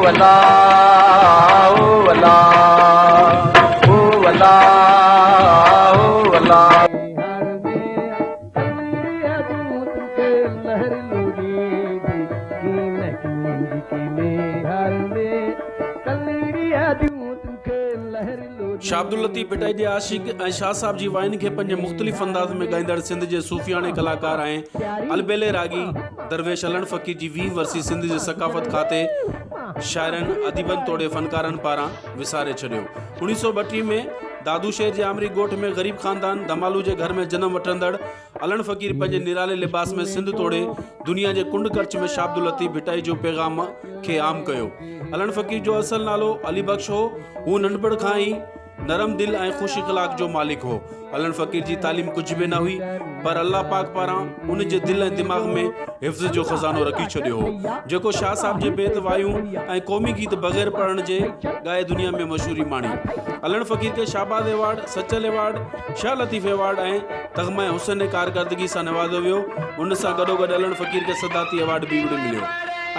الا او الا او الا او الا. شاهه عبداللطيف ڀٽائي جي عاشق ۽ شاهه صاحب جي واين کي پنهنجي مختلف انداز ۾ ڳائيندڙ سنڌ جي صوفياڻي ڪلاڪار ۽ البيلي راڳي درويش علڻ فقير جي ويهين ورسي سنڌ جي ثقافت کاتي شاعرن، اديبن توڙي فنڪارن پاران وساري ڇڏيو. اوڻيهه سؤ ٻٽيهه ۾ دادو شهر جي آمري ڳوٺ ۾ غريب خاندان ڌمالو جي گهر ۾ جنم وٺندڙ علڻ فقير پنهنجي نرالي لباس ۾ سنڌ توڙي دنيا جي ڪنڊ ڪڙڇ ۾ شاهه عبداللطيف ڀٽائي جو پيغام کي عام ڪيو. علڻ فقير جو اصل نالو علي بخش هو. هو ننڍپڻ کان ئي نرم دل ۽ خوش اخلاق جو مالڪ هو. علڻ فقير جي تعليم ڪجهه به نه هئي، پر الله پاڪ پاران ان جي دل ۽ دماغ ۾ حفظ جو خزانو رکي ڇڏيو هو، جيڪو شاهه صاحب جي بيت، وايون ۽ قومي گيت بغير پڙهڻ جي ڳائي دنيا ۾ مشهوري ماڻي. علڻ فقير کي Shahbaz award, Sachal award, Shah Latif award ۽ تغمه حسن ڪارڪردگي سان نوازيو ويو. ان سان گڏوگڏ علڻ فقير کي صدارتي ايوارڊ به مليو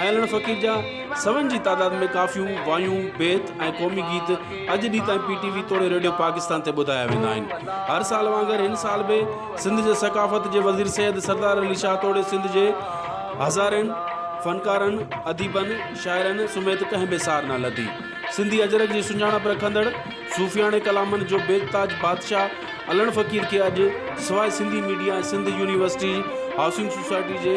۽ علڻ فقير جا سون جي تعداد ۾ ڪافيون، وايون، بيت ۽ قومي گيت اڄ ڏينهن تائين پي ٽي وي توڙي ريڊيو پاڪستان تي ٻڌايا ويندا آهن. هر سال وانگر هن سال به سنڌ جي ثقافت جي وزير سيد سردار علي شاهه توڙي سنڌ جي هزارين فنڪارن، اديبن، شاعرن سميت ڪنهن به سار نه لڌي. سنڌي اجرڪ جي سڃاڻپ رکندڙ صوفياڻي ڪلامن جو بي تاج بادشاهه علڻ فقير کي اڄ سواء Sindhi media ۽ Sindh university housing society جي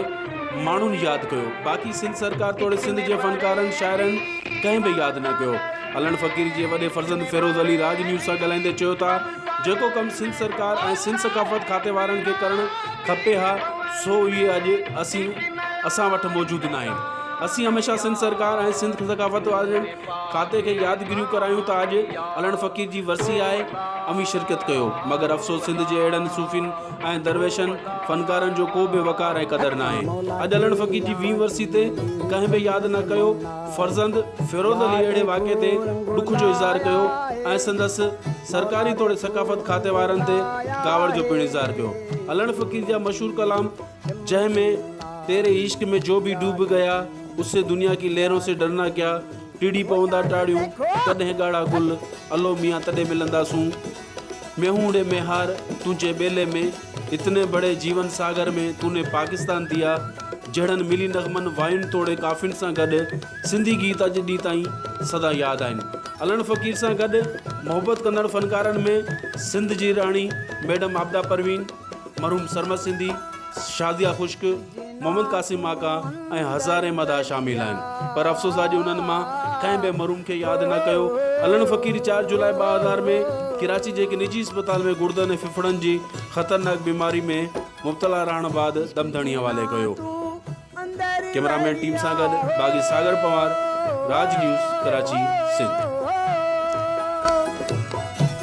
ماڻهن ياد ڪيو باقي سنڌ سرڪار توڙي سنڌ جي فنڪارن شاعرن ڪنهن به ياد نه ڪيو. علڻ فقير جي وڏي فرزند فيروز علي راڄ نيوز سان ڳالهائيندي چيو ته جيڪو ڪم سنڌ سرڪار ۽ سنڌ ثقافت کاتي وارن کي ڪرڻ کپي ها سو اهي اڄ اسين اسان وٽ موجود ناهن. اسين هميشه سنڌ سرڪار ۽ سنڌ ثقافت وارن کاتي کي يادگيريون ڪرايون ته اڄ علڻ فقير جي ورسي آهي اوهين شرڪت ڪيو مگر افسوس سنڌ جي اهڙن صوفين ۽ درويشن فنڪارن جو ڪو به وقار ۽ قدر ناهي اڄ علڻ فقير جي ويهين ورسي تي ڪنهن به ياد نه ڪيو فرزند فيروز علي اهڙي واقعي تي ڏک جو اظهار ڪيو ۽ سندس سرڪاري توڙي ثقافت کاتي وارن تي ڪاوڙ جو پڻ اظهار ڪيو. علڻ فقير جا مشهور ڪلام جنهن ۾ تيري عشق ۾ جو ڀي ڊوب گيا، اسي دنيا ڪي لهرون سي ڊرنا ڪيا، ٽڙي پوندا ٽاڙيون، ڪڏهن ڳاڙها گل، الو ميان تڏهن ملنداسون، مينهون ڙي ميهار، تنهنجي ٻيلي ۾، اتني بڙي جيون ساگر ۾ توني پاڪستان ديا جهڙن ملي نغمن، واين توڙي ڪافين سان گڏ سنڌي گيت اڄ ڏينهن تائين سدا ياد آهن. علڻ فقير سان گڏ محبت ڪندڙ فنڪارن ۾ سنڌ جي راڻي ميڊم عابده پروين، مرحوم سرمد سنڌي، شازيه خشڪ، محمد قاسم ماڪا ۽ هزارين مداح شامل آهن پر افسوس اڄ انهن مان ڪنهن به مرحوم کي ياد نه ڪيو. علڻ فقير چار جولاء 2000 ۾ ڪراچي جي هڪ نجي اسپتال ۾ گڙدن ۽ ڦڦڙن جي خطرناڪ بيماري ۾ مبتلا رهڻ بعد دم ڌڻي حوالي ڪيو. ڪئميرا مين ٽيم سان گڏ باغي ساگر پنوار، راڄ نيوز، ڪراچي، سنڌ.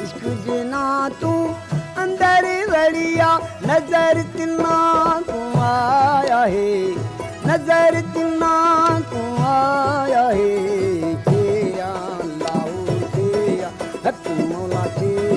عشق جنا تون اندر وڙيا نظر تنا ڪون آيا هي نظر تنا ڪون آيا هي چيا لاهو چيا هتون.